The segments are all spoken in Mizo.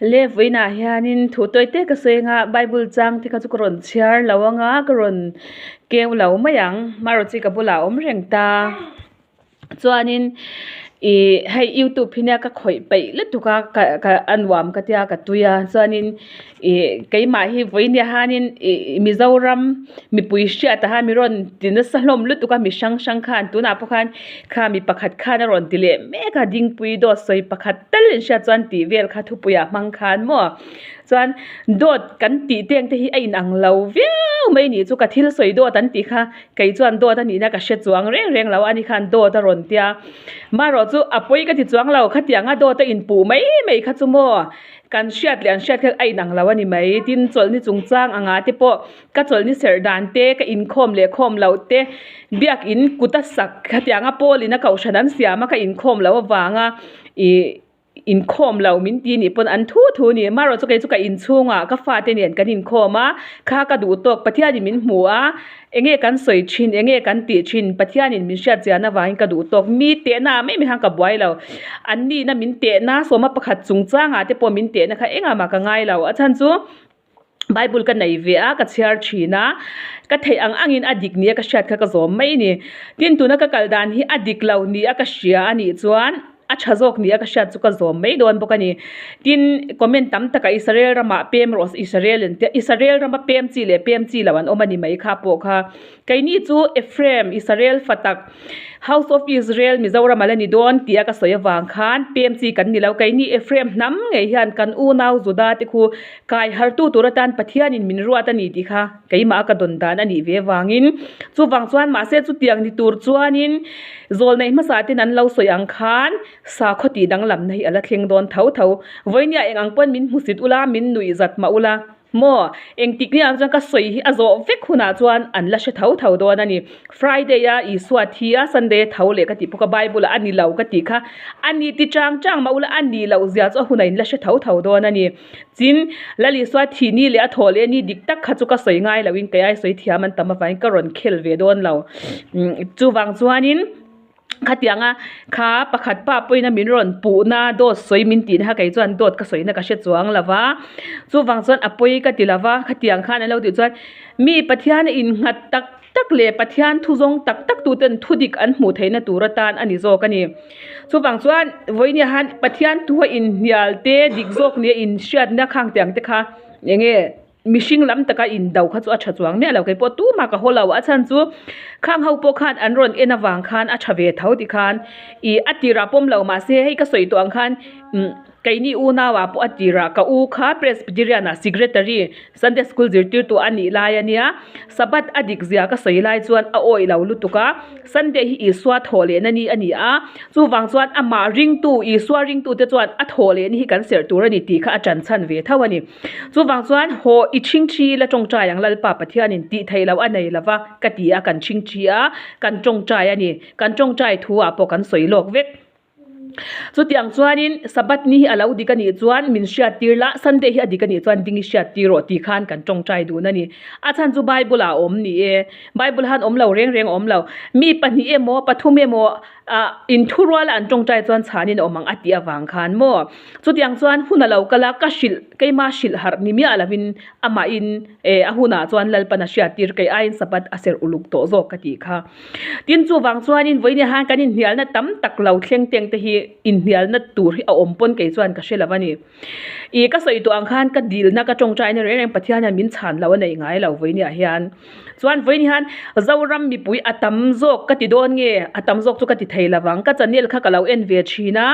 Le vawiinah hianin thu tawi te ka sawi anga bible chang te kha chu ka rawn chhiar lo anga ka rawn keu lo mai ang marawh chu ka bulah a awm reng ta chuanin ih hei youtube hi nia ka khawih peih lutuk a ka ka a nuam ka tia ka tui a chuanin ih keimah hi vawiin hianin ih Mizoram mipui hriat ah hian mi rawn ti nasa hlawm lutuk a mi hrang hrang khan tunah pawh khan kha mi pakhat khan a rawn ti leh mek a dingpui dawt sawi pakhat tal in hriat chuan tih vel kha thupui ah hmang khan maw chuan dawt kan tih te ang te hi a inang lo viau mai nih chu ka thil sawi dawt an tih kha kei chuan dawt a nihna ka hre chuang reng reng lo a ni khan dawt a rawn tia marawh chu a pawi ka ti chuang lo khatiang a dawt a inpuh mai mai kha chu maw. Kan hriat leh an hriat kha a inang lo a ni mai. Tin, chawlhni chungchang anga te pawh ka chawlhni serh dan te, ka inkhawm leh khawm loh te, biakin kut a sak khatianga Paul-in a kohhran an siam a ka inkhawm loh avanga ih inkhawm lo min ti nih pawn an thu thu a ni. Amaherawhchu chu kei chu ka inchhungah ka fate nen kan inkhawm a, kha ka duh tawk Pathianin min hmu a. Enge kan sawi thin, enge kan tih thin, Pathianin min hriat chian avangin ka duh tawk. Mi tehna ah mai mai khan ka buai lo. An nihna min tehna sawma pakhat chungchangah te pawh min tehna kha engah mah ka ngai lo. A chhan chu Bible ka nei ve a, ka chhiar thin a, ka theih ang angin a dik nia ka hriat kha ka zawm mai a ni. Tin, tuna ka kal dan hi a dik lo nia ka hria a nih chuan, A tha zawk nia ka hriat chu ka zawm mai dawn bawk a ni. Tin, comment tam takah Israel ramah pem rawh se, Israel an tia, Israel rama pem chi leh pem chi lo an awm a ni mai kha pawh kha. Keini chu Ephraim, Israel fa tak, House of Israel Mizoram a la ni dawn tia ka sawi avang khan pem chi kan ni lo. Keini Ephraim hnam ngei hian kan unau Juda te khu kai hartu tur atan Pathianin min ruat a ni tih kha keimah a ka dawn dan a nih ve avangin chuvang chuan mahse chutiang ni tur chuanin Zawlneih hmasa ten an lo sawi ang khan sakhaw tih danglamna hi a la thleng dawn tho tho. Vawinia eng ang pawn min hmusit ula, min nuih zat mah ula maw? Engtik ni ang chuan ka sawi hi a zawh vek hunah chuan an la hre tho tho dawn a ni. Friday a Isua thi a, Sunday a tho leh ka tih bawk a, Bible ah a ni lo ka tih kha a ni ti chang chang mah ula a ni loh zia chu a hunah in la hre tho tho dawn a ni. Chin, Lal Isua thih ni leh a thawh leh ni dik tak kha chu ka sawi ngai loin kei ai sawi thiam an tam avangin ka rawn khel ve dawn lo. Chuvang chuanin khatianga kha pakhat pa pawhin a min rawn puhna dawt sawi min tihna kha kei chuan dawt ka sawina ka hre chuang lo va. Chuvang chuan a pawi ka ti lo va, khatiang khan an lo tih chuan mi Pathian a innghat tak tak leh Pathian thu zawng tak tak tuten thu dik an hmuh theihna tur atan a ni zawk a ni. Chuvang chuan vawinia han Pathian thu a inhnial te dik zawk nia inhriatna khang te ang te kha eng nge mihring lam taka indo kha chu a tha chuang miah lo kei pawh tumah ka haw lo a chhan chu khang ho pawh khan an rawn en avang khan a tha ve tho tikhan ih a tirah pawm lo mahse hei ka sawi tawh ang khan umm keini unauah pawh a tirah ka u kha Presbyterian ah secretary Sunday school zirtirtu a nih lai a nia, Sabbath a dik zia ka sawi lai chuan a awih lo lutuk a, Sunday hi Isua thawh lehna ni a ni a, chuvang chuan amah ringtu, Isua ringtute chuan a thawh lehna hi kan serh tur a ni tih kha a ṭan chhan ve tho a ni. Chuvang chuan haw i ṭhingṭhi la ṭawngṭai ang Lalpa Pathianin tih theih loh a nei lo va ka ti a, kan ṭhingṭhi a, kan ṭawngṭai a ni. Kan ṭawngṭai thu ah pawh kan sawi lawk vek. Chutiang chuanin Sabbath ni hi a lo dik a nih chuan min hriattir la, Sunday hi a dik a nih chuan ding i hriattir rawh tih khan kan tawngtai dun a ni. A chhan chu Bible ah a awm ni e. Bible han awm lo reng reng a awm lo. Mi pahnih emaw pathum emaw ah inthuruala an tawngtai chuan chhanin a awm ang a tih avang khan maw. Chutiang chuan hun a lo kal a, ka hrilh keima hrilh harh ni miah lovin amahin E, a hunah chuan Lalpan a hriattir kei aiin Sabbath a serh uluk tawh zawk ka tih kha. Tin, chuvang chuanin vawiin hian kan inhnialna tam tak lo thleng teng te hi inhnialna tur hi a awm pawn kei chuan ka hre lo a ni. I, ka sawi tawh ang khan ka dilna ka tawngtaina reng reng Pathian hian min chhan lo a nei ngai lo vawiin hian. Chuan vawiin hian Zoram mipui a tam zawk ka ti dawn nge? A tam zawk chu ka ti thei lo vang. Ka channel kha ka lo en ve thin a,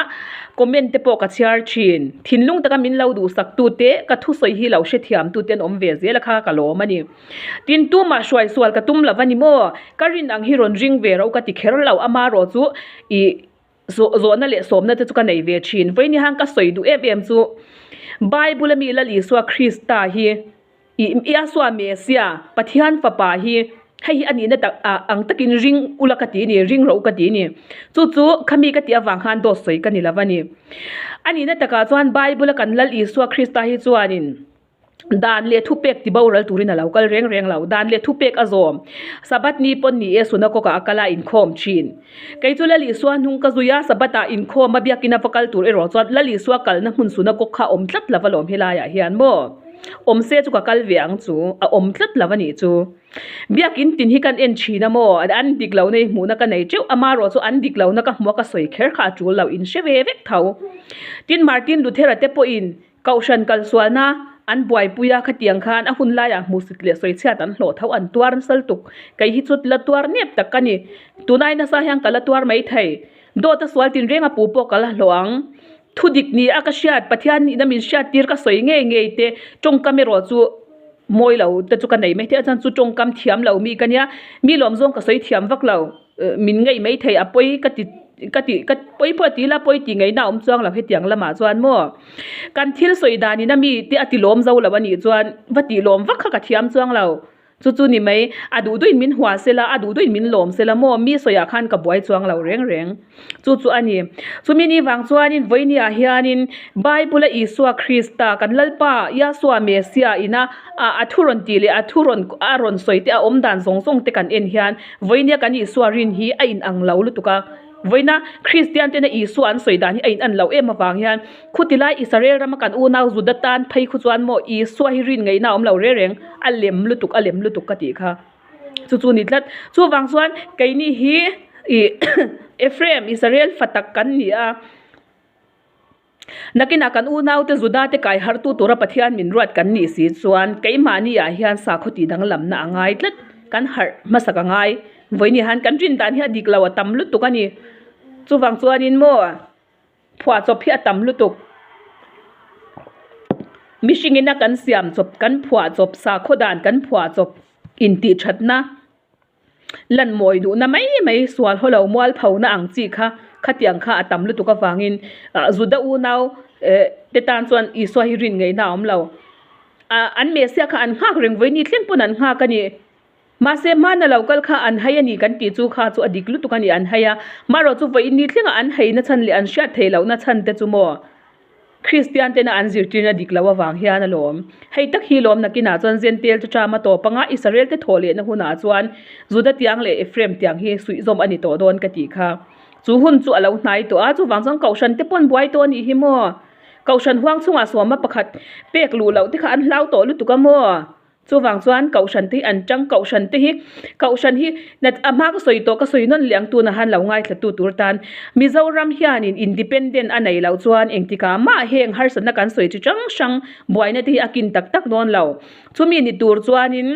comment te pawh ka chhiar thin. Thinlung taka min lo duhsak tute, ka thusawi hi lo hrethiam tute an awm ve zel a kha ka lawm a ni. Tin, tumah hruai sual ka tum lo a ni maw? Ka rin ang hi rawn ring ve ro ka ti kher lo, ama rawh chu ih zawhna leh sawmna te chu ka nei ve thin. Vawiin hian ka sawi duh em em chu Bible a mi Lal Isua Krista hi ih Iasua Mesia, Pathian fapa hi hei hi a nihna tak ah ang takin ring ula ka ti a ni, ring ro ka ti a ni. Chu chu khami ka tih avang khan dawt sawi ka ni lo a ni. A nihna takah chuan Bible a kan Lal Isua Krista hi chuanin. Dan leh thupek ti boral turin a lo kal reng reng lo. Dan leh thupek a zawm. Sabbath ni pawn ni e Sunakawk ah a kal a inkhawm thin. Kei chu Lal Isua hnung ka zui a, Sabbath ah inkhawm a biakin a va kal tur erawh chuan Lal Isua kalna hmun Sunakawk kha a awm tlat lo va lawm helai ah hian maw? Awm se chu ka kal ve ang chu, a awm tlat lo a nih chu. Biakin tin hi kan en thin a maw? An dik lohna hi hmuhna ka nei teuh, amarawh chu an dik lohna ka hmu a ka sawi kher kha a tul lo, in hre ve vek tho. Tin Martin Luther-a te pawhin Kohhran kalsualna an buaipui a, khatiang khan a hun laiah hmuhsit leh sawichhiat an hlawh tho, an tuar nasal tuk. Kei hi chu la tuar nep tak ka ni. Tunai nasa hian ka la tuar mai thei. Dawt a sual tinreng a pu pawh ka la hlawh ang. Thu dik ni a ka hriat, Pathian nihna min hriat tir ka sawi ngei ngei te, tawngkam erawh chu mawi lo te chu ka nei mai thei a, chuan chu tawngkam thiam lo mi ka nia, mi lawm zawng ka sawi thiam vak lo. Min ngaih mai thei a pawi ka ti ka ti ka pawi pawh a ti la pawi tih ngaihna a awm chuang lo hetiang lamah chuan maw kan thil sawi dan in a mi te a ti lawm zo lo a nih chuan va tih lawm vak kha ka thiam chuang lo chu chu ni mai a duh duhin min hua sela a duh duhin min lawm sela maw mi sawiah khan ka buai chuang lo reng reng chu chu a ni chumi ni vang chuanin vawinia hianin Bible a Isua Krista kan Lalpa Yahshua Messiah ina a thu rawn tih leh a thu rawn a rawn sawi te a awm dan zawng zawng te kan en hian Vawinia kan Isua rin hi a in ang lo lutuk a, vawiina Kristian tena Isua an sawi dan hi a in an lo em avang hian khuti lai Israel rama kan unau Juda tan phei khu chuan maw Isua hi rin ngaihna a awm lo reng reng, a lem lutuk a lem lutuk ka tih kha chu chu ni tlat. Chuvang chuan keini hi ih Ephraim Israel fa tak kan ni a. Nakinah kan unaute Judate kai hartu tura Pathian min ruat kan nih si chuan keimahni ah hian sakhaw tih danglamna a ngai tlat. Kan harh hmasak a ngai. Vawiin hian kan rin dan hi a dik lo a tam lutuk a ni. Chuvang chuanin maw phuahchawp hi a tam lutuk. Mihringina kan siam chawp, kan phuahchawp, sakhaw dan kan phuahchawp intihthatna. Lan mawi duhna mai mai sual haw lo mual phona ang chi kha khatiang kha a tam lutuk avangin ah Juda unau eh te tan chuan Isua hi rin ngaihna a awm lo. Ah an Messiah kha an nghak reng vawiin thleng pawn an nghak a ni. Mahse hmana lo kal kha an hai a ni kan tih chu kha chu a dik lutuk a ni an hai a. Marawh chu vawiin ni thlengah an haina chhan leh an hriat theih lohna chhan te chu maw? Kristian tena an zirtirna dik loh avang hian a lawm. Hei tak hi lawm nakinah chuan Zentel chu ṭam a tawp anga Israel te thawh lehna hunah chuan Juda tiang leh Ephraim tiang hi suihzawm a ni tawh dawn ka tih kha. Chu hun chu a lo hnai tawh a, chuvang chuan Kohhran te pawn buai tawh a nih hi maw? Kohhran huang chungah sawma pakhat pek luh loh te kha an hlau tawh lutuk a maw? Chuvang chuan Kohhran te hi an tang, Kohhran te hi, Kohhran hi nat a hma ka sawi tawh ka sawi nawn leh ang tuna han lo ngaithlatu tur tan Mizoram hianin independent a nei loh chuan engtikah mah heng harsatna kan sawi chi hrang hrang buaina te hi a kin tak tak dawn lo. Chumi ni tur chuanin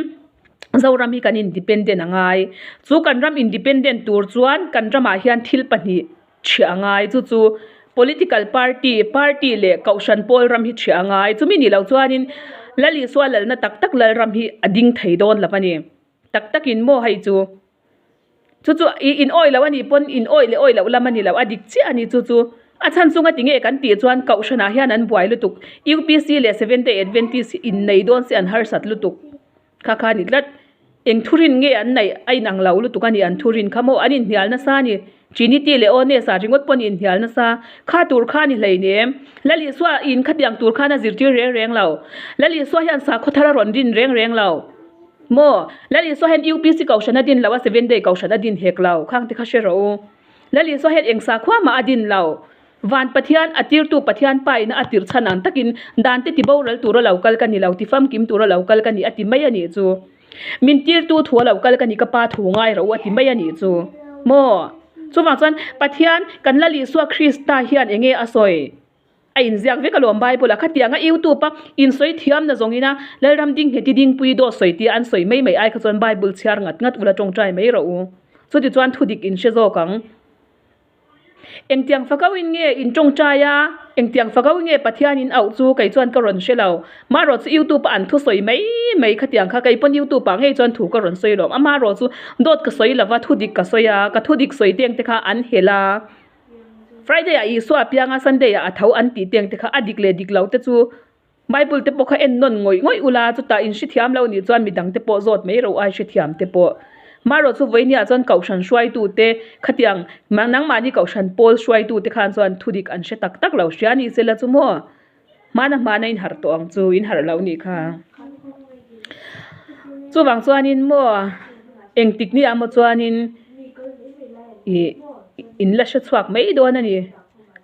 Zoram hi kan independent a ngai. Chu kan ram independent tur chuan kan ramah hian thil pahnih Chhiah a ngai, chu chu political party, party leh kohhran pawl ram hi chhiah a ngai. Chumi nih loh chuanin Lal Isua lalna tak tak lal ram hi a ding thei dawn lo a ni. Tak takin maw hei chu? Chu chu i in awih loh a nih pawn in awih leh awih loh lam a ni lo, a dik chiah a ni chu chu. A chhan chunga ti nge kan tih chuan kohhranah hian an buai lutuk. UPC leh Seventh Day Adventist hi innei dawn se an harsat lutuk. Kha kha a ni tlat. Eng thurin nge an neih a inang lo lutuk a ni an thurin kha maw an inhnial nasa a ni. Trinity leh Oneness ah ringawt pawh an inhnial nasa. Kha tur kha a ni hleinem. Lal Isua in khatiang tur khan a zirtir reng reng lo. Lal Isua hian sakhaw thar a rawn din reng reng lo. Maw? Lal Isua hian UPC kohhran a din lo a, Seventh Day kohhran a din hek lo. Khang te kha hre rawh u. Lal Isua hian eng sakhua mah a din lo. Van Pathian, a tirtu Pathian pa ina a tirh chhan ang takin dan te ti boral tura lo kal ka ni lo, ti famkim tura lo kal ka ni a ti mai a nih chu. Min tirtu thu a lo kal ka ni, ka pa thu ngai rawh u a ti mai a nih chu. Maw? Chuvang chuan Pathian, kan Lal Isua Krista hian eng nge a sawi? A inziak vek alawm Bible ah khatiang a YouTube a insawi thiamna zawngin a Lalram ding nghet i dingpui dawt sawi tia an sawi mai mai ai kha chuan Bible chhiar ngat ngat ula tawngtai mai rawh u. Chutichuan thudik in hre zawk ang. Engtiang fakauin nge in tawngtai a, engtiang fakau nge Pathian in auh chu kei chuan ka rawn hre lo. Marawh chu YouTube a an thu sawi mai mai khatiang kha kei pawn YouTube ah ngei chuan thu ka rawn sawi lo. Amarawh chu dawt ka sawi lova thu dik ka sawi a, ka thu dik sawi teng te kha an helh a. Friday ah Isua a piang a, Sunday ah a tho an tih teng te kha a dik leh dik lo te chu Bible te pawh kha en nawn ngawih ngawih ula, chutah in hrethiam lo nih chuan midang te pawh zawt mai ro ai hrethiam te pawh. Marawh chu vawinia chuan kohhran hruaitu te khatiang nangmahni kohhran pawl hruaitu te khan chuan thudik an hre tak tak lo hria ni sela chu maw? Hmana hmana in harh tawh ang chu, in harh loh nih kha. Chuvang chuanin maw engtik ni ah maw chuanin ih in la hre chhuak mai dawn a ni.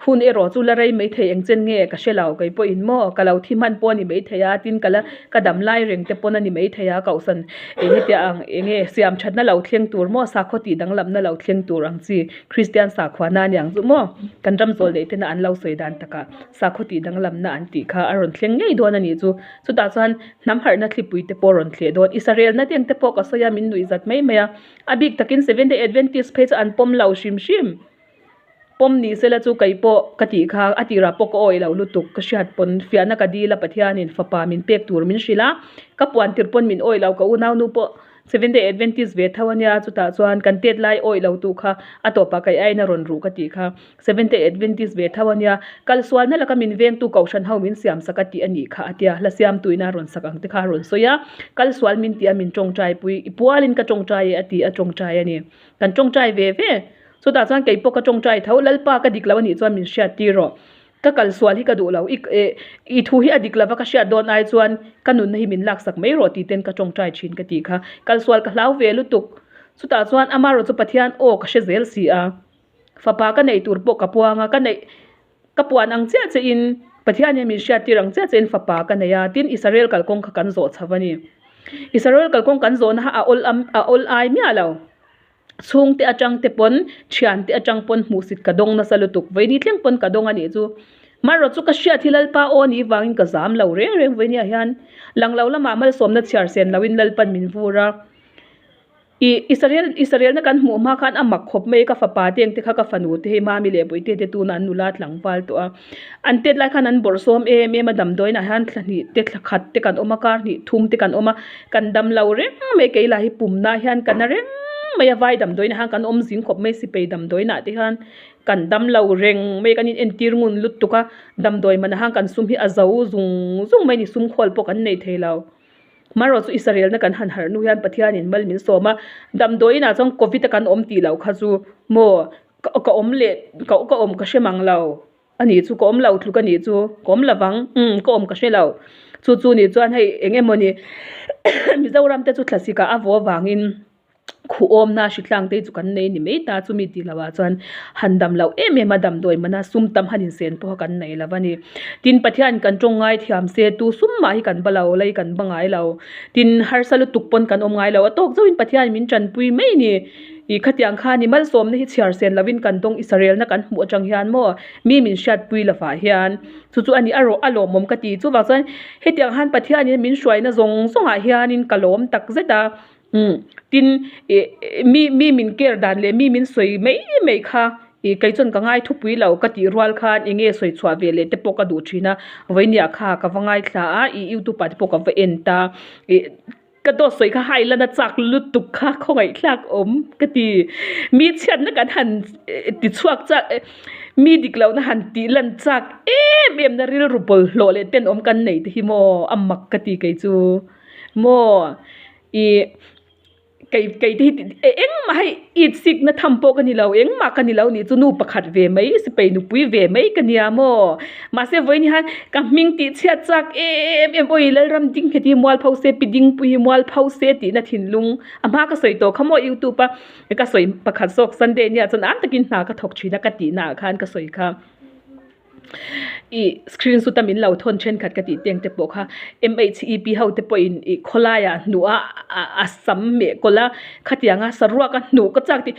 Hun erawh chu la rei maithei eng chen nge ka hre lo kei pawhin maw ka lo thi hman pawh a ni maithei a tin ka la ka dam lai reng te pawn a ni maithei a kohsan eng hetia ang eng nge siam thatna lo thleng tur maw sakhaw tih danglamna lo thleng tur ang chi Kristian sakhuana a ni ang chu maw kan ram zawl neih tena an lo sawi dan takah sakhaw tih danglamna an tih kha a rawn thleng ngei dawn a nih chu chutah chuan hnam harhna thlipui te pawh a rawn thleh dawn Israel-na te ang te pawh ka sawi a min nuih zat mai mai a a bik takin Seventh Day Adventist phei chu an pawm lo hrim hrim. Pawm ni sela chu kei pawh ka tih kha a tirah pawh ka awih loh lutuk ka hriat pawn fiahna ka dil a Pathianin fapa min pek tur min hrilh a, ka puan tirh pawn min awih lo ka unaunu pawh Seventh Day Adventist ve tho ania chutah chuan kan tet lai awih lo tu kha a tawpah kei aiin a rawn ruh ka tih kha Seventh Day Adventist ve tho ania kalsualna laka min vengtu kohhran ho min siam sak a tih a nih kha a tia hla siamtuina a rawn sak ang te kha a rawn sawi a kalsual min tih a min tawngtai pui i pualin ka tawngtai e a ti a tawngtai a ni kan tawngtai ve ve. Chutah chuan kei pawh ka tawngtai tho, Lalpa ka dik lo a nih chuan min hriat tir rawh. Ka kal sual hi ka duh lo, i i thu hi a dik lova ka hriat dawn ai chuan ka nunna hi min laksak mai rawh tih ten ka tawngtai thin ka tih kha. Kal sual ka hlau ve lutuk. Chutah chuan amaherawh chu Pathian aw ka hre zel si a. Fapa ka neih tur pawh ka puang a, ka neih ka puan ang chiah che in Pathian hian min hriat tir ang chiah che in fapa ka nei a, tin Israel kalkawng kha kan zawh chho a ni. Israel kalkawng kan zawhna kha a awl a awl ai miah lo. Chhungte atang te pawn, thiante atang pawn hmuhsit ka dawng nasa lutuk. Vaini thleng pawn ka dawng a nih chu. Marawh chu ka hriat hi Lalpa aw anih vangin ka zam lo reng reng vawinia hian lang lo lamah malsawmna chhiar sen loin Lalpan min vur a. Ih, Israel, Israelna kan hmuh hma khan a mak khawp mai ka fapa te engte kha ka fanu te hei Mami leh Bawihte te tuna an nula tlangval tawh a. An tet lai khan an bawrhsawm em em a damdawiinah hian thla hnih te thla khat te kan awm a kar hnih thum te kan awm a kan dam lo reng mai kei lah hi pumna hian ka na reng mai a vai damdawiinah hian kan awm zing khawp mai sipai damdawiinah te hian kan dam lo reng mai kan inentir ngun lutuk a damdawi manah hian kan sum hi a zo zung zung mai a ni sum khawl pawh kan nei thei lo. Marawh chu Israelna kan han harh hnu hian Pathianin mal min sawm a damdawiinah chuan covid a kan awm tih loh kha chu maw ka awm leh ka ka awm ka hre mang lo a nih chu ka awm lo tluk a nih chu ka awm lovang umm ka awm ka hre lo chu chu nih chuan hei eng emaw ni Mizoram te chu thlasik ah a vaw avangin khuhawmna hritlang te chu kan nei ni mai ta chumi tih loh ah chuan han dam loh em em a damdawi mana sum tam han insen pawh kan nei lo a ni tin Pathian kan tawng ngai thiam se tu sum mah hi kan ba lo lei kan ba ngai lo tin harsa lutuk pawn kan awm ngai lo a tawk zauhin Pathian min tanpui mai a ni. Ih khatiang khan i malsawmna hi chhiar sen lovin kan dawng Israelna kan hmuh atang hian maw mi min hriatpui lovah hian chu chu a ni a rawh a lawmawm ka ti chuvang chuan hetiang han Pathianin min hruaina zawng zawngah hianin ka lawm tak zet a umm tin ih mi mi min care dan leh mi min sawi mai mai kha ih kei chuan ka ngai thupui lo ka tih rual khan eng nge sawi chhuah ve leh te pawh ka duh thin a vawinia kha ka va ngaithla a ih youtube ah te pawh ka va en ta ih. Ka dawt sawi kha hai lana chak lutuk kha khawngaih thlak awm ka ti. Mi chhiatna kan han ti chhuak chak mi dik lohna han tih lan chak em em na rilru bawlhhlawh leh tenawm kan nei te hi maw a mak ka ti kei chu maw ih kei kei te hi engmah hei it sikna tham pawh ka ni lo engmah ka ni lo nih chu nu pakhat ve mai sipai nupui ve mai ka nia maw. Mahse vawiin hian ka hming tih chhiat chak em em awi Lalram ding nghet hi mual pho se pi dingpui hi mual pho se tihna thinlung a hma ka sawi tawh kha maw youtube a ka sawi pakhat zawk Sunday nia chuan am takin hna ka thawk thin a ka tihna ah khan ka sawi kha ih screenshot a min lo thawn thenkhat ka tih teng te pawh kha M_H_E_P ho te pawhin ih khawlai ah hnuh a a sam meh kawlh a khatiang a saruak a hnuh ka chak tih.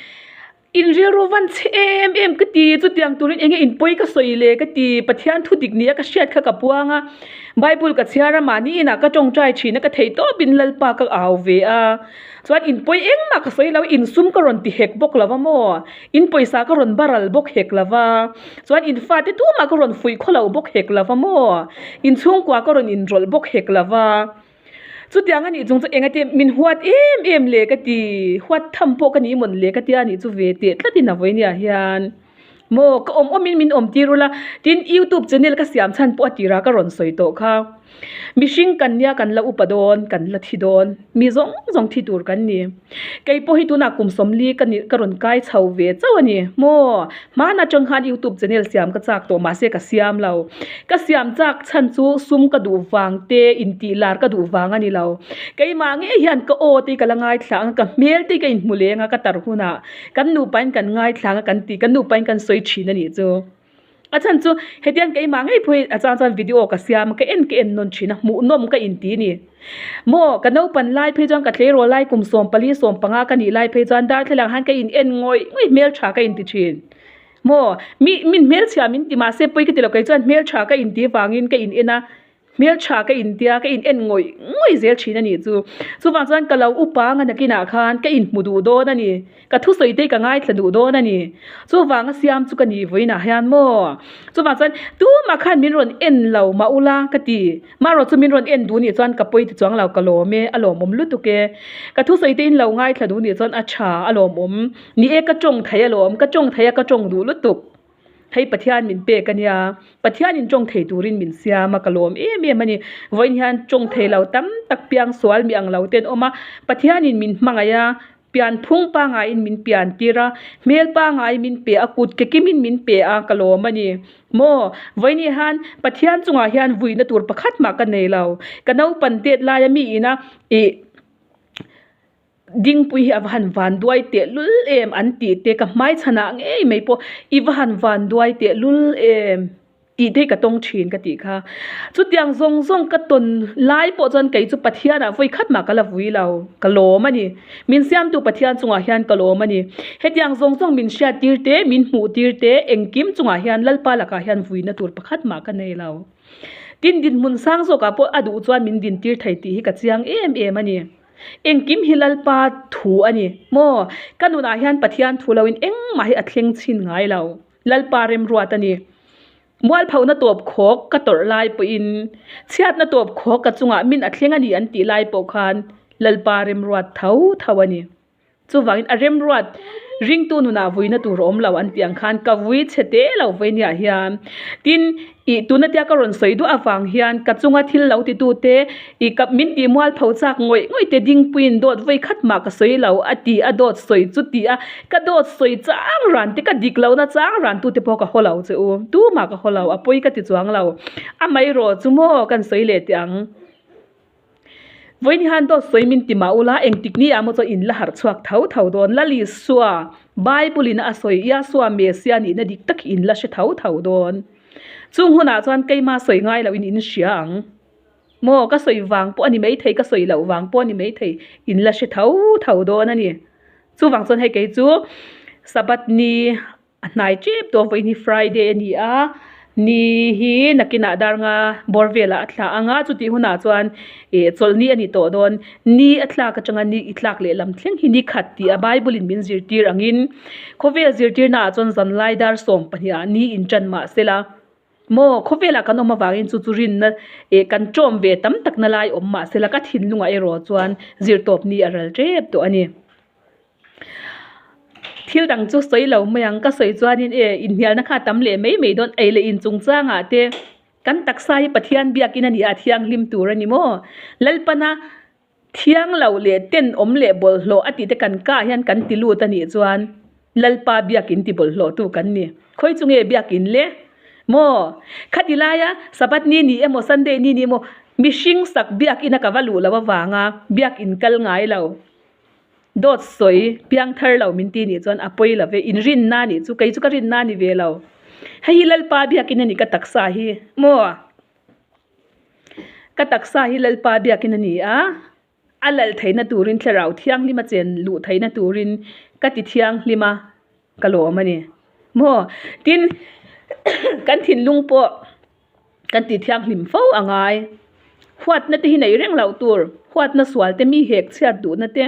In rilru van chhe em em ka ti, chutiang turin enge in pawi ka sawi le ka ti, Pathian thu dik nia ka hriat kha ka puang a, Bible ka chhiar a, mahni inah ka tawngtai thin a, ka thei tawpin Lalpa ka au ve a, chuan in pawi engmah ka sawi lo, in sum ka rawn ti hek bawk lo va maw, in pawisa ka rawn baral bawk hek lo va, chuan in fate tumah ka rawn fuih khaw lo bawk hek lo va maw, in chhungkua ka rawn inrawlh bawk hek lo va. Chutiang a nih chung chu engati min huat em em le ka ti, huat tham pawh ka ni mawn le ka tia nih chu ve teh tlatin a vawinia hian. Maw ka awm awmin min awm tir ula, tin youtube channel ka siam chhan pawh a tirah ka rawn sawi tawh kha. Mihring kan nia kan la upa dawn, kan la thi dawn, mi zawng zawng thi tur kan ni. Kei pawh hi tunah kum sawmli ka ni ka rawn kai chho ve chauh a ni. Maw hmana tang khan youtube channel siam ka chak tawh mahse ka siam lo. Ka siam chak chhan chu sum ka duh vang te intih lar ka duh vang a ni lo. Keimah ngei hian ka aw te hi ka la ngaithla ang a, ka hmel te hi ka inhmu leng a ka tar hunah. Kan nupain kan ngaithlang a kan ti, kan nupain kan sawi thin a nih chu. A chhan chu hetiang keimah ngei pawhin a chang chuan video ka siam a, ka en ka en nawn thin a, hmuhnawm ka inti a ni. Maw ka naupan lai phei chuan ka tleirawl lai kum 14 15 ka nih lai phei chuan darthlalang han ka in en ngawih ngawih hmeltha ka inti thin. Maw mi min hmelchhia min ti mahse pawi ka ti lo kei chuan hmeltha ka inti vangin ka in en a. Hmeltha ka intia ka in en ngawih ngawih zel thin a nih chu. Chuvang chuan ka lo upa anga nakinah khan ka inhmu duh dawn a ni. Ka thusawi te hi ka ngaithla duh dawn a ni. Chuvang a siam chu ka ni vawiinah hian maw. Chuvang chuan tumah khan min rawn en lo mah ula ka ti. Marawh chu min rawn en duh nih chuan ka pawi ti chuang lo ka lawm e, a lawmawm lutuk e. Ka thusawi te in lo ngaithla duh nih chuan a tha a lawmawm. Ni e ka tawng thei alawm, ka tawng thei a ka tawng duh lutuk. Hei Pathian min pek a nia, Pathianin tawng thei turin min siam a, ka lawm em em a ni. Vawiin hian tawng thei lo tam tak piang sual mi ang lo te an awm a, Pathianin min hmangaih a, pian phung pangaiin min pian tir a, hmel pangai min pe a, kut ke kimin min pe a, ka lawm a ni. Maw, vawiin hian Pathian chungah hian vuina tur pakhat mah ka nei lo. Ka naupan tet laia mi ina ih. Dingpui hi a va han van duai teh lul em an tih te ka hmai chhanah ngei mai pawh i va han van duai teh lul em tih te hi ka tawng thin ka tih kha. Chutiang zawng zawng ka tawn lai pawh chuan kei chu Pathianah vawi khat mah ka la vui lo, ka lawm a ni. Min siamtu Pathian chungah hian ka lawm a ni. Hetiang zawng zawng min hriat tir te, min hmuh tir te, engkim chungah hian Lalpa lakah hian vuina tur pakhat mah ka nei lo. Tin dinhmun sang zawkah pawh a duh chuan min dintir thei tih hi ka chiang em em a ni. Engkim hi Lalpa thu a ni maw? Ka nunah hian Pathian thu loin engmah hi a thleng chhin ngai lo. Lalpa remruat a ni. Mualphona tawp khawk ka tawrh lai pawhin, chhiatna tawp khawk ka chungah min a thleng a ni an tih lai pawh khan Lalpa remruat tho tho a ni. Chuvangin a remruat ringtu nunah vuina tur a awm lo an tih ang khan ka vui chhe teh lo vawinia hian. Tin, ih tuna tia ka rawn sawi duah avang hian ka chunga thil lo titute ih ka min tih mualpho chak ngawih ngawih te dingpuiin dawt vawi khat mah ka sawi lo a ti a dawt sawi chu ti a ka dawt sawi chang ran te ka dik lohna chang ran tute pawh ka haw lo che u tumah ka haw lo a pawi ka ti chuang lo amaherawh chu maw kan sawi leh teh ang. Vawiin hian dawt sawi min ti mah ula, engtik ni ah maw chuan in la harh chhuak tho tho dawn. Lal Isua, Bible in a sawi Yahshua Messiah nihna dik tak hi in la hre tho tho dawn. Chung hunah chuan keima sawi ngai loin in hria ang. Maw, ka sawi vang pawh a ni maithei, ka sawi loh vang pawh a ni maithei, in la hre tho tho dawn a ni. Chuvang chuan hei kei chu Sabbath ni A hnai tep tawh vawiin hi Friday a ni a, ni hi nakinah dar nga bawr velah a thla ang a, chutih hunah chuan ih chawlhni a ni tawh dawn. Ni a thlak atanga ni i tlak leh lam thleng hi ni khat tih a Bible in min zirtir angin khawvel zirtirna ah chuan zanlai dar 12 ah ni in tan mah sela maw khawvelah kan awm avangin chu chu rinna ih kan tawm ve tam takna lai awm mah sela ka thinlungah erawh chuan zirtawp ni a ral tep tawh a ni. Thil dang chu sawi lo mai ang, ka sawi chuanin e inhnialna kha a tam leh mai mai dawn, ei leh in chungchangah te kan taksa hi Pathian biakin a ni a, thianghlim tur a ni maw? Lalpana thiang lo leh tenawm leh bawlhhlawh a tih te kan kah hian kan ti lut a nih chuan Lalpa biakin ti bawlhhlawhtu kan ni. Khawi chu nge biakin le? Maw? Khati laia Sabbath ni ni emaw Sunday ni ni emaw mihring sak biakina ka va luh loh avanga biakin kal ngai lo. Dawt sawi piang thar lo min ti nih chuan a pawi lo ve, in rinna nih chu kei chu ka rinna ni ve lo. Hei hi Lalpa biakin a ni ka taksa hi maw? Ka taksa hi Lalpa biakin a ni a, a lal theihna turin thlarau thianghlim a chen luh theihna turin ka ti thianghlim a, ka lawm a ni maw? Tin, kan thinlung pawh. Kan tih thianghlim fo a ngai. Huatna te hi neih reng loh tur. Huatna sual te mi hek chhiat duhna te,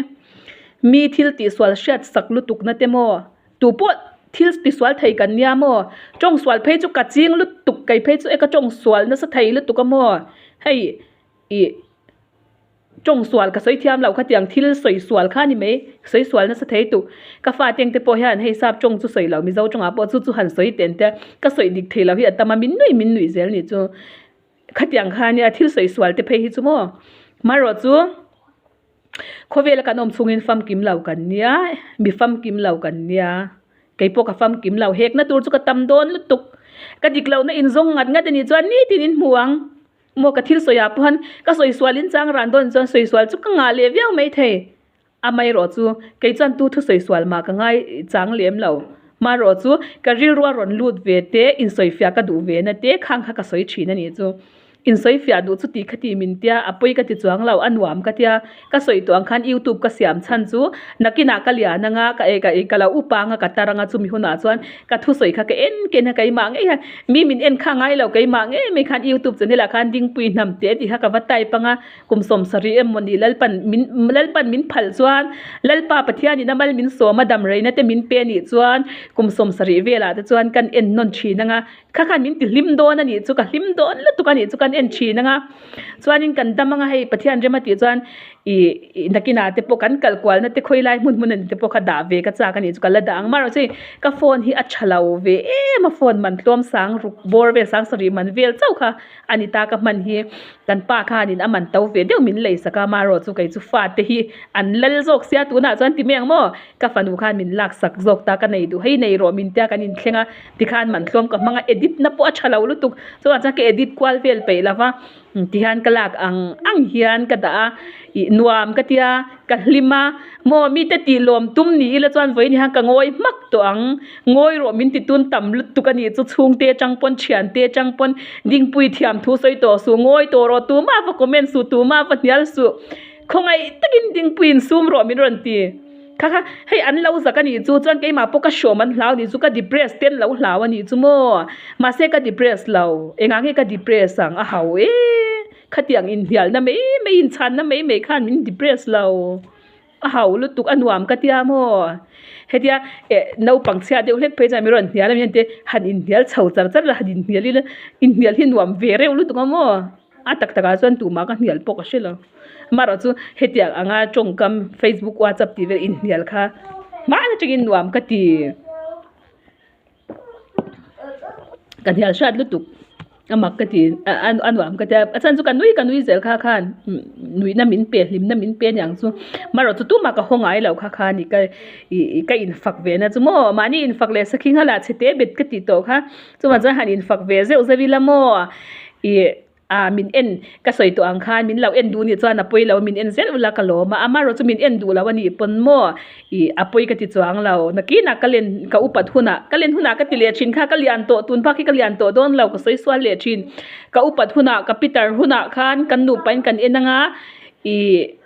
mi thil tihsual hriat sak lutukna te maw? Tu pawh thil tisual thei kan nia maw? Tawng sual phei chu ka ching lutuk, kei phei chu e ka tawng sual nasa thei lutuk a maw? Hei ih. Tawng sual ka sawi thiam lo khatiang thil sawi sual kha ni mai, sawi sual nasa thei tuk. Ka fate ang te pawh hian hei sap tawng chu sawi lo Mizo tawngah pawh chu chu han sawi ten te ka sawi dik thei lo hi a tam a, min nui min nui zel ni chu. Khatiang kha nia thil sawi sual te phei hi chu maw. Marawh chu khawvela kan awm chhungin famkim lo kan nia, mi famkim lo kan nia. Kei pawh ka famkim lo, hekna tur chu ka tam dawn lutuk. Ka dik lohna inzawng ngat ngat a nih chuan nitin in hmu ang. Maw ka thil sawi ah pawhan ka sawi sual in chang ran dawn chuan sawi sual chu ka ngah leh viau mai thei. Amaherawh chu kei chuan tu thu sawi sual mah ka ngai chang lem lo. Marawh chu ka rilru a rawn lut ve te, insawifiah ka duh ve na te khang kha ka sawi thin a nih chu. Insawifiah duh chu tih kha ti min tia, a pawi ka ti chuang lo, a nuam ka tia. Ka sawi tawh ang khan youtube ka siam chhan chu nakinah ka lian anga ka ei ka ei ka lo upa anga ka tar anga chumi hunah chuan ka thusawi kha ka en ken a keimah ngei hian mi min en kha ngai lo keimah ngei mai khan youtube channel ah khan dingpui hnam te tih kha ka va type anga kum sawmsarih em mawni lalpan min lalpan min phalh chuan lalpa pathianin a mal min sawm a dam reina te min pe anih chuan kum sawmsarih velah te chuan kan en nawn thin anga Kha khan min ti hlim dawn a nih chu ka hlim dawn lutuk a nih chu kan en thin anga chuanin kan dam anga hei Pathian rem a tih chuan ih nakinah te pawh kan kal kualna te khawi lai hmun hmun a ni te pawh kha dah ve ka chak a nih chu ka la dah ang marawh chu hei ka phone hi a tha lo ve em a phone man tlawm sang ruk bawr vel sang sarih man vel chauh kha a ni ta ka hman hi kan pa khanin a man to ve deuh min lei sak a marawh chu kei chu fate hi an lal zawk sia tunah chuan ti mai ang maw ka fanu khan min lak sak zawk ta ka nei duh hei nei rawh min tia kan inthleng a. Tikhan man tlawm ka hmang a, edit na pawh a tha lo lutuk. Chuvang chuan ka edit kual vel peih lo va, tihian ka lak ang ang hian ka dah a, ih nuam ka tia, ka hlim a, maw mite tih lawm tum ni ila chuan vawiin hian ka ngawi hmak tawh ang. Ngawi rawh min ti tun tam lutuk a nih chu chhungte atang pawn thiante atang pawn dingpui thiam thu sawi tawh suh, ngawi tawh rawh tumah va comment suh, tumah va hnial suh, khawngaih takin dingpui insum rawh min rawn ti. Kha kha, hei an lo zak a nih chu, chuan keimah pawh ka hrawm an hlau nih chu, ka depress te an lo hlau a nih chu maw? Mahse ka depress lo, engah nge ka depress ang? A hau e, khatiang inhnialna mai mai, inchhanna mai mai khan min depress lo, a hau lutuk, a nuam ka tia maw? Hetia eh naupang chhia deuh hlek phei chuan mi rawn hnial a mi tia han inhnial chho char char la, han inhnial ila, inhnial hi nuam ve reuh lutuk a maw? A tak takah chuan tumah ka hnial pawh ka hre lo. Amaherawh chu hetiang anga tawngkam Facebook, WhatsApp tih vel inhnial kha hman atangin nuam ka ti. Ka hnial hriat lutuk a mak ka ti a nuam ka ti a, a chhan chu ka nui ka nui zel kha khan nuihna min pe hlimna min pe aniang chu. Amaherawh chu tumah ka haw ngai lo kha kha a ni ka ih ka infak ve na chu maw mahni infak leh sakhi nghala chhe te bet ka tih tawh kha. Chuvang chuan han infak ve zeuh zeuh ila maw ih ah min en ka sawi tawh ang khan min lo en duh nih chuan a pawi lo min en zel ula ka lawm a amaherawh chu min en duh lo a nih pawn maw ih a pawi ka ti chuang lo nakinah ka len ka upat hunah ka len hunah ka ti leh thin kha ka lian tawh tun phak hi ka lian tawh dawn lo ka sawi sual leh thin ka upat hunah ka pitar hunah khan kan nupa in kan en anga ih.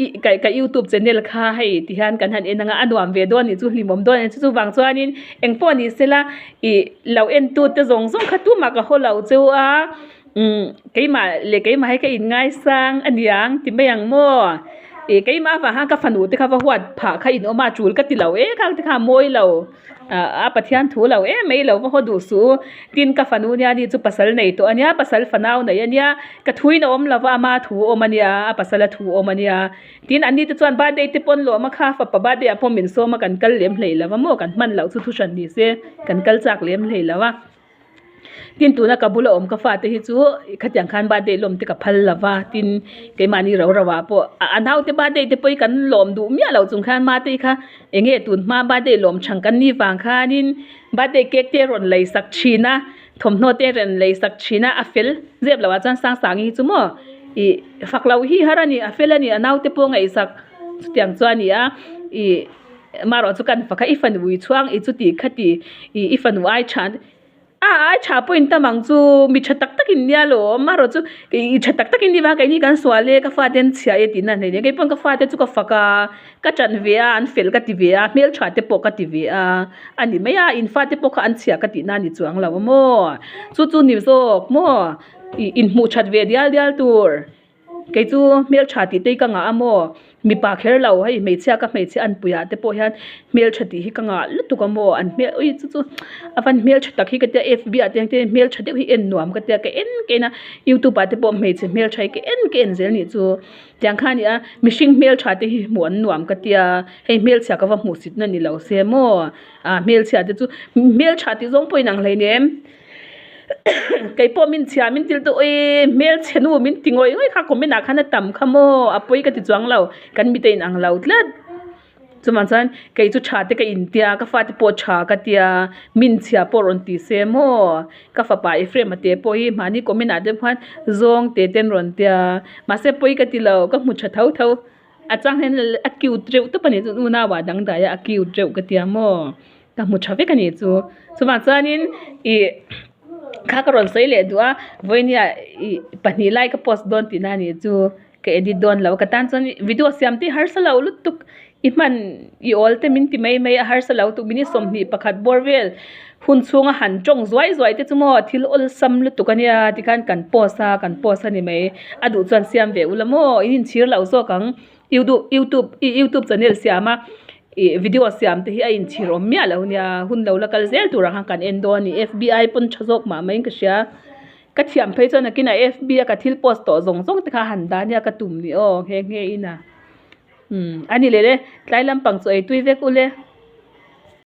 Ih ka ka youtube channel kha hei ti hian kan han en anga a nuam ve dawn anih chu hlimawm dawn anih chu chuvang chuanin eng pawh ni sela ih lo en tu te zawng zawng kha tumah ka haw lo cheu a umm keimah leh keimah hi ka in ngaisang aniang ti mai ang maw ih keimah avang khan ka fanu te kha va huat phah kha in awm a tul ka ti lo e khang te kha a mawi lo. A Pathian thu lo em mai lo va haw duh suh u. Tin ka fanu nia ni chu pasal nei tawh a nia, pasal fanau nei a nia, ka thuin a awm lo va, ama thu awm a nia, a pasala thu awm a nia. Tin an ni te chuan birthday te pawn lawm a kha, fapa birthday ah pawh min sawm a kan kal lem hlei lo va maw, kan hman loh chu thu hran ni se, kan kal chak lem hlei lo a. Tin tuna ka bula awm ka fate hi chu khatiang khan birthday lawm te ka phal lo va, tin keimahni rau rau ah pawh a naute birthday te pawh hi kan lawm duh miah loh chung khan mate kha eng nge tun hma birthday lawm chhang kan nih vang khanin birthday cake te rawn lei sak thin a, thawmhnaw te rawn lei sak thin a, a fel zep loh ah chuan Sangsangi hi chu maw ih fak loh hi har a ni a fel a ni a naute pawh ngaihsak chutiang chu a ni a ih. Marawh chu kan fak a, i fanu i chhuang i chuti khati i i fanu ai tha a ai tha pawhin tam ang chu mi tha tak takin nia lawm marawh chu i tha tak takin ni vang keini kan sual e ka fate an chhia e tihna an hleinem kei pawn ka fate chu ka fak a ka tan ve a an fel ka ti ve a hmeltha te pawh ka ti ve a a ni mai a in fate pawh kha an chhia ka tihna a ni chuang lo a maw chu chu ni zawk maw ih inhmuh that ve dial dial tur. Kei chu hmeltha tih te hi ka ngah a maw? Mipa kher lo hei hmeichhia ka hmeichhe anpui ah te pawh hian hmeltha tih hi ka ngah lutuk a maw an hmel ui chu chu a van hmeltha tak hi ka tia fb ah te hian hmeltha deuh hi en nuam ka tia ka en ka en a youtube ah te pawh hmeichhe hmeltha hi ka en ka en zel nih chu tiang kha a ni a mihring hmeltha te hi hmuh an nuam ka tia hei hmelchhia ka va hmuh sit na ni lo se maw ah hmelchhia te chu hmeltha tih zawng pawh inang hleinem. Kei pawh min chhia min til tawh ui hmelchhe nu min ti ngawih ngawih kha comment ah khan a tam kha maw a pawi ka ti chuang lo kan mite in ang lo tlat chuvang chuan kei chu tha te ka intia ka fate pawh tha ka tia min chhia pawh rawn ti se maw ka fapa Ephraim a te pawh hi mahni comment ah te khuan zawng te ten rawn tia mahse pawi ka ti lo ka hmu tha tho tho a chang hian a cute reuh tawp a ni chu unau ah dangdai a a cute reuh ka tia maw. Ka hmu tha vek a nih chu. Chuvang chuanin ih kha ka rawn sawi leh duh a, vawinia ih pahnih lai ka post dawn tihna a nih chu. Ka edit dawn lo. Ka tan chuan video siam te hi harsa lo lutuk. I hman i awl te min ti mai mai a harsa lo tuk. Minute 21 bawr vel hun chhunga han tawng zuai zuai te chu maw thil awlsam lutuk a nia tikhan kan post a, kan post a ni mai. A duh chuan siam ve ula maw in inchhir loh zawk ang. Youtube youtube channel siam a ih video siam te hi a inchhir awm miah lo nia hun lo la kal zel tur ang khan kan en dawn a ni fbi pawn tha zawk mah mai in ka hria ka thiam phei chuan nakinah fb a ka thil post tawh zawng zawng te kha han dah nia ka tum ni aw nghe nghe in a umm a ni leh le tlai lampang chu ei tui vek ule.